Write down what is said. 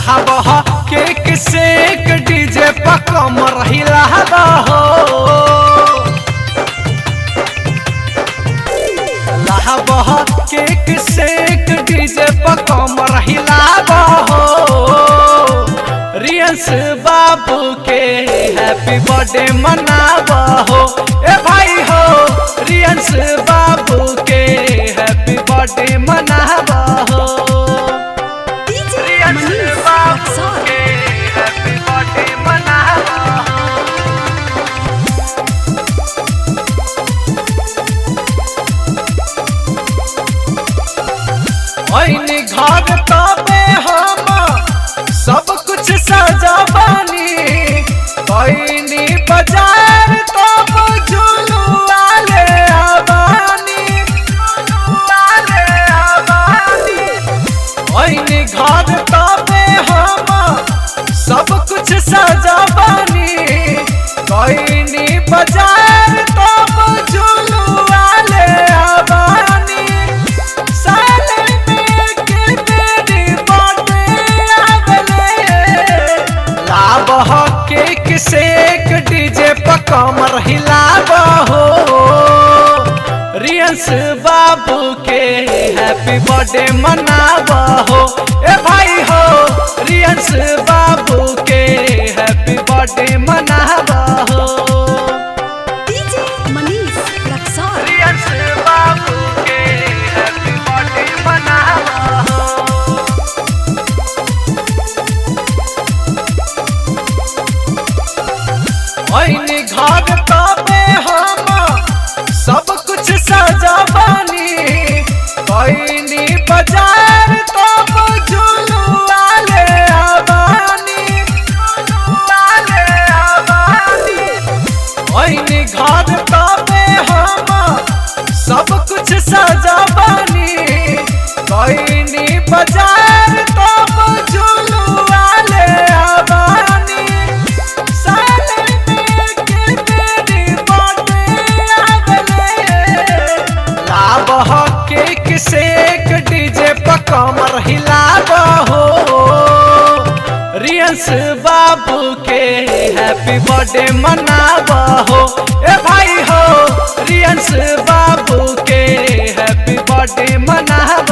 लहबह cake से एक DJ पर कमर हिलाबह हो। लहबह केक से एक डीजे पर कमर हिलाबह हो। रियंस बाबू के हैप्पी बर्थडे मनाबह हो। ए भाई हो, रियंस बाबू के हैप्पी बर्थडे मनाबह हो। डीजे रियंस मनीष बाबू रक्सौल। के हैप्पी बर्थडे मनाबह हो। ऐनी घर तबे हम सब कुछ सजबानी, ऐनी बाजार तब झुलुआ ले आबानी, झुलुआ ले आबानी। ऐनी घर तबे हम सब कुछ सजबानी, ऐनी बाजार तब झुलुआ ले आबानी। साल में के मेरी बर्थडे आगले, लाबह केक से एक डीजे पर कमर हिलाबह हो। रियंस बाबू के हैप्पी बर्थडे मनाबह हो। ए भाई हो, रियंस बाबू के हैप्पी बर्थडे मनाबह हो। डीजे मनीष रक्सौल। रियंस बाबू के हैप्पी बर्थडे मनाबह हो। ऐनी घर तबे हम सब कुछ सजबानी, ऐनी बाजार तब झुलुआ ले आबानी, झुलुआ ले आबानी। ऐनी घर तबे हम सब कुछ सजबानी, ऐनी बाजार तब झुलुआ ले आबानी। साल में के मेरी बर्थडे आगले, लाबह केक से एक डीजे पर कमर हिलाबह हो। रियंस बाबू के हैप्पी बर्थडे मनाबह हो। ए भाई हो, रियंस बाबू के हैप्पी बर्थडे मनाबह।